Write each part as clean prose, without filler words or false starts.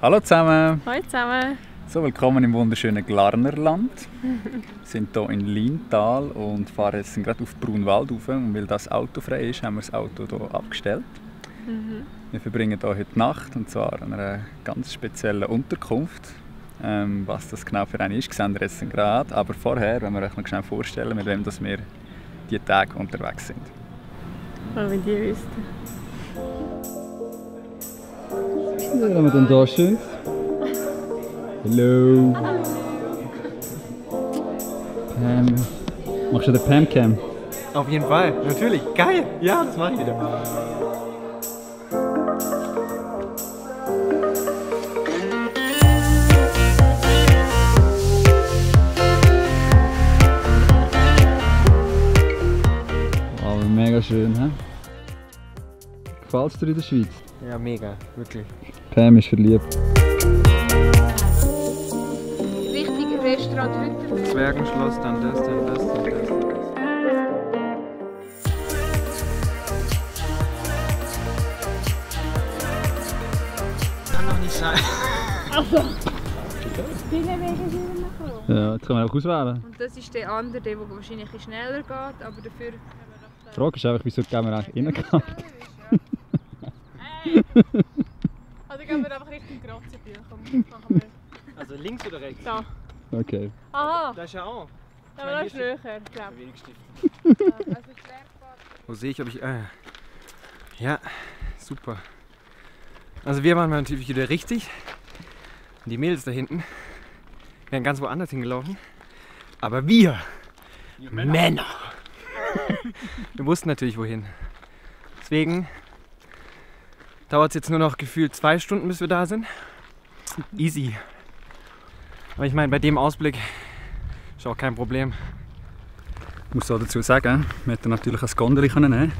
Hallo zusammen! Hallo zusammen! So, willkommen im wunderschönen Glarnerland. Wir sind hier in Lintal und fahren jetzt gerade auf Brunwald rauf. Und weil das Auto frei ist, haben wir das Auto hier abgestellt. Wir verbringen hier heute Nacht, und zwar an einer ganz speziellen Unterkunft. Was das genau für eine ist, sehen wir jetzt gerade. Aber vorher wollen wir euch noch schnell vorstellen, mit wem dass wir diese Tage unterwegs sind. Oh, wenn die wüssten. Was haben wir denn da schön? Hallo! Pam. Machst du den Pam-Cam? Auf jeden Fall, natürlich. Geil! Ja, das mache ich wieder. Oh, mega schön, hä? Gefällt es dir in der Schweiz? Ja, mega, wirklich. Pam ist verliebt. Richtig Restaurant Hütter. Zwergenschloss, dann das, dann das, dann das. Kann doch nicht sein. Also, viele Wege sind wir noch. Ja, jetzt können wir auch auswählen. Und das ist der andere, der wahrscheinlich ein schneller geht, aber dafür... Die Frage ist einfach, wieso gehen wir eigentlich rein? Also gehen wir einfach Richtung Grazenbühl. Komm, Also links oder rechts? da. Okay. Aha, Da ist ja auch. aber das ist näher, glaube ich. Wo sehe ich, ob ich... ja, super. Also wir waren natürlich wieder richtig. Und die Mädels da hinten wären ganz woanders hingelaufen. Aber wir Männer. Wir wussten natürlich wohin. Deswegen dauert es jetzt nur noch gefühlt 2 Stunden, bis wir da sind. Easy. Aber ich meine, bei dem Ausblick ist auch kein Problem. Ich muss auch dazu sagen, wir hätten natürlich ein Gondeli nehmen.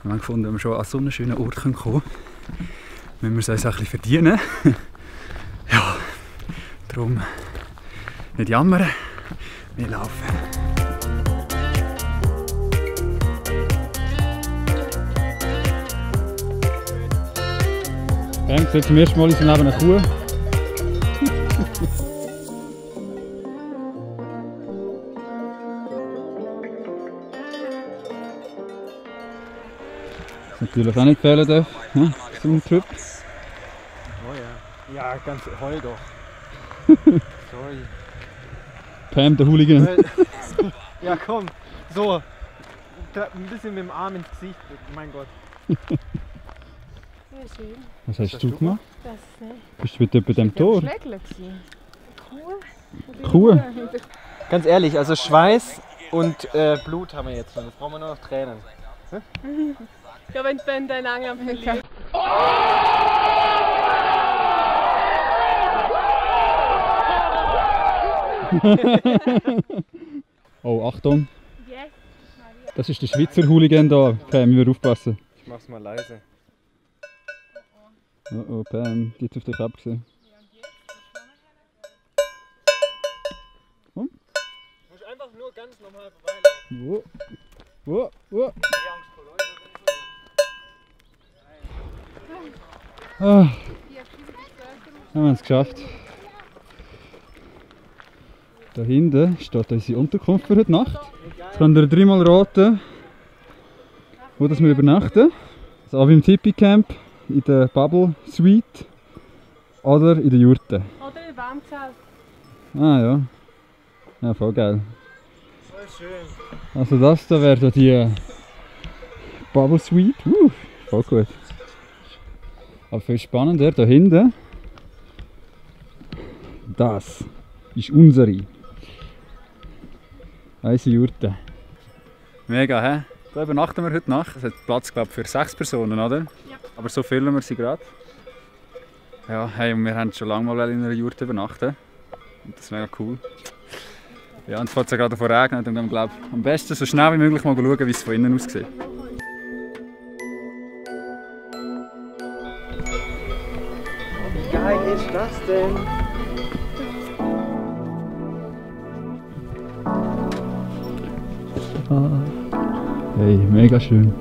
Wir haben gefunden, wenn wir schon an so einen schönen Ort kommen können, müssen wir es uns auch ein bisschen verdienen. Ja, darum nicht jammern, wir laufen. Pam sieht zum ersten Mal in seinem Leben eine Kuh. Was natürlich auch nicht fehlen darf, ne? So ein Trip. Oh ja. Ja, ganz heul doch. Sorry. Pam, der Hooligan. Ja, komm. So. Ein bisschen mit dem Arm ins Gesicht. Mein Gott. Ja, schön. Was hast du gemacht? Das ist nicht. Bist du mit bei dem Tor? Schlägler gewesen. Kuh? Ganz ehrlich, also Schweiß und Blut haben wir jetzt schon. Jetzt brauchen wir nur noch Tränen. Ja, wenn dein Angel am Höcker. Oh, Achtung! Yes. Das ist der Schweizer Hooligan da. Pam, müssen wir aufpassen. Ich mach's mal leise. Oh, oh, Pam, die hat auf dich abgesehen. Du musst einfach nur ganz normal vorbeilaufen. Wo? Wo? Ah, haben wir es geschafft. Da hinten steht unsere Unterkunft für heute Nacht. Jetzt könnt ihr 3-mal raten, wo das wir übernachten. Also auch wie im Tipi-Camp, in der Bubble Suite oder in der Jurte. Oder im Baumzelt. Ah ja. Ja, voll geil. Voll schön. Also das da wäre die Bubble Suite. Voll gut. Aber viel spannender, da hinten, das ist unsere Jurte. Mega, hä? Da übernachten wir heute Nacht. Es hat Platz, glaube ich, für 6 Personen, oder? Ja. Aber so füllen wir sie gerade. Ja, hey, und wir haben schon lange mal in einer Jurte übernachten. Und das ist mega cool. Ja, und es fängt ja gerade davon regnen und dann glaube ich, am besten so schnell wie möglich mal schauen, wie es von innen aussieht. Wie geil ist das denn? Hey, mega schön.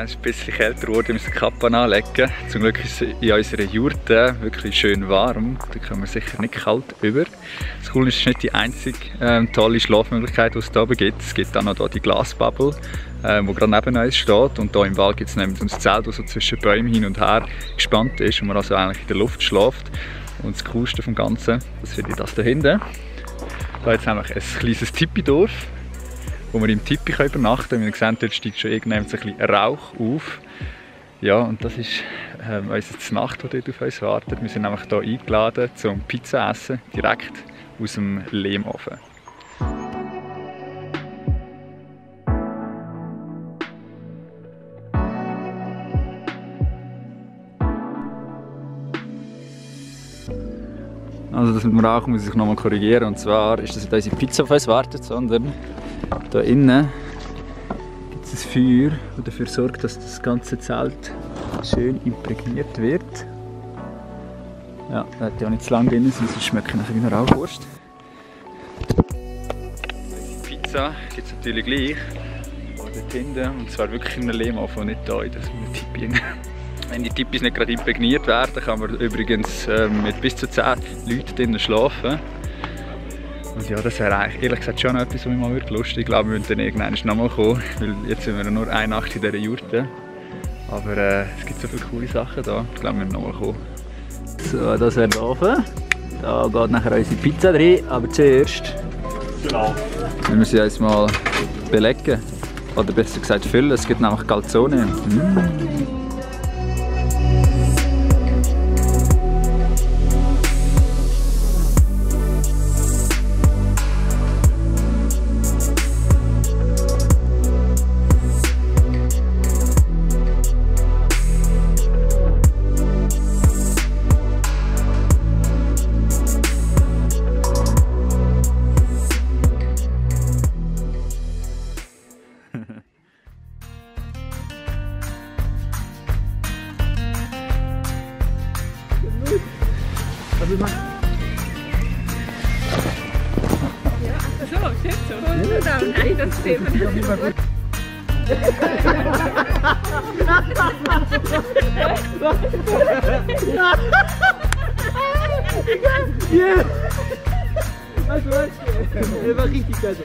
Es ist ein bisschen kälter geworden, wir müssen die Kappe anlegen. Zum Glück ist es in unserer Jurte wirklich schön warm. Da kommen wir sicher nicht kalt über. Das Coole ist, es ist nicht die einzige tolle Schlafmöglichkeit, die es hier oben gibt. Es gibt auch noch hier die Glasbubble, die gerade neben uns steht. Und hier im Wald gibt es nämlich ein Zelt, das so zwischen Bäumen hin und her gespannt ist und man also eigentlich in der Luft schläft. Und das Coolste vom Ganzen, das finde ich das da hinten. Da jetzt nämlich ein kleines Tipi-Dorf, wo wir im Tipi übernachten können. Wie ihr seht, dort steigt schon irgendwann ein bisschen Rauch auf. Ja, und das ist unsere Nacht, die dort auf uns wartet. Wir sind nämlich hier eingeladen zum Pizza essen, direkt aus dem Lehmofen. Also das mit dem Rauch muss ich noch mal korrigieren. Und zwar ist das nicht unsere Pizza auf uns wartet, sondern hier innen gibt es ein Feuer, das dafür sorgt, dass das ganze Zelt schön imprägniert wird. Ja, das hat ja auch nicht zu lange drin, sonst schmeckt es wie eine Rauchwurst. Unsere Pizza gibt es natürlich gleich, aber dort hinten, und zwar wirklich in einem Lehmofen, nicht hier in einem Tipi. Wenn die Tipis nicht gerade imprägniert werden, kann man übrigens mit bis zu 10 Leuten drinnen schlafen. Und ja, das wäre eigentlich ehrlich gesagt schon etwas, was mich mal lustig würde. Ich glaube, wir müssen dann irgendwann nochmal kommen, weil jetzt sind wir nur eine Nacht in dieser Jurte. Aber es gibt so viele coole Sachen hier. Ich glaube, wir müssen nochmal kommen. So, das wäre der Ofen. Da geht nachher unsere Pizza rein, aber zuerst müssen wir sie jetzt mal belegen. Oder besser gesagt füllen. Es gibt nämlich Calzone. Ja, so, schön so. Nein, das sehen wir nicht. Yeah! Also, der war richtig geil.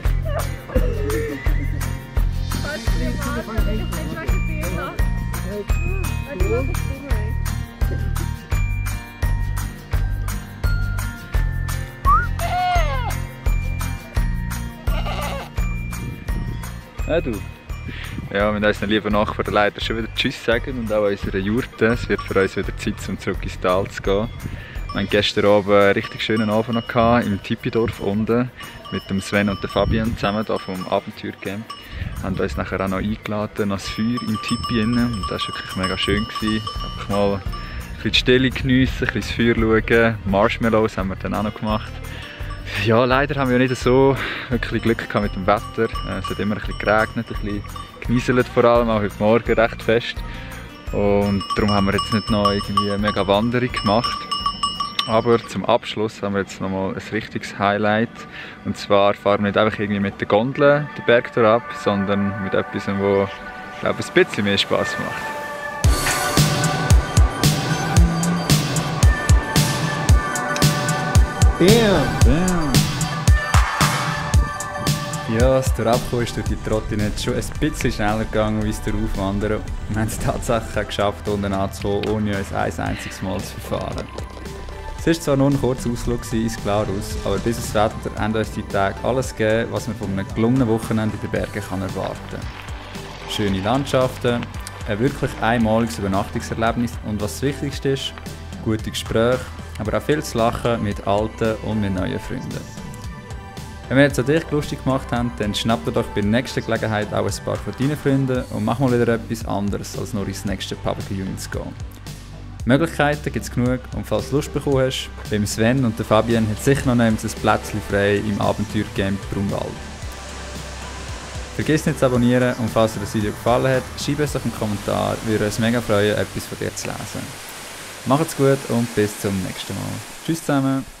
Ja, du. Ja, wir müssen unseren lieben Nachbarn leider schon wieder Tschüss sagen und auch unserer Jurte. Es wird für uns wieder Zeit, um zurück ins Tal zu gehen. Wir hatten gestern Abend einen richtig schönen Abend noch gehabt, im Tipidorf unten mit dem Sven und der Fabian zusammen hier vom Abenteuercamp. Wir haben uns nachher auch noch eingeladen ans Feuer im Tipi. Und das war wirklich mega schön. Einfach mal ein bisschen die Stille geniessen, ein bisschen das Feuer schauen. Marshmallows haben wir dann auch noch gemacht. Ja, leider haben wir nicht so wirklich Glück gehabt mit dem Wetter. Es hat immer ein bisschen geregnet, ein bisschen genieselt vor allem, auch heute Morgen recht fest. Und darum haben wir jetzt nicht noch irgendwie eine mega Wanderung gemacht. Aber zum Abschluss haben wir jetzt noch mal ein richtiges Highlight. Und zwar fahren wir nicht einfach irgendwie mit der Gondel den Berg ab, sondern mit etwas, das, glaube ich, ein bisschen mehr Spass macht. Bam! Ja, das Durchabkommen ist durch die Trottinette schon ein bisschen schneller gegangen als das Aufwandern. Wir haben es tatsächlich auch geschafft, unten anzukommen, ohne uns ein einziges Mal zu verfahren. Es war zwar nur ein kurzer Ausflug ins Glarus, aber dieses Wetter haben uns die Tage alles gegeben, was man von einem gelungenen Wochenende in den Bergen erwarten kann. Schöne Landschaften, ein wirklich einmaliges Übernachtungserlebnis und was das Wichtigste ist, gute Gespräche, aber auch viel zu lachen mit alten und mit neuen Freunden. Wenn wir jetzt an dich lustig gemacht haben, dann schnapp dir doch bei der nächsten Gelegenheit auch ein paar von deinen Freunden und mach mal wieder etwas anderes, als nur ins nächste Public Viewing zu gehen. Möglichkeiten gibt es genug und falls du Lust bekommen hast, beim Sven und der Fabian hat sicher noch ein Plätzchen frei im Abenteuercamp Brunwald. Vergiss nicht zu abonnieren und falls dir das Video gefallen hat, schreib es auf einen Kommentar, wir würden uns mega freuen, etwas von dir zu lesen. Macht's gut und bis zum nächsten Mal. Tschüss zusammen!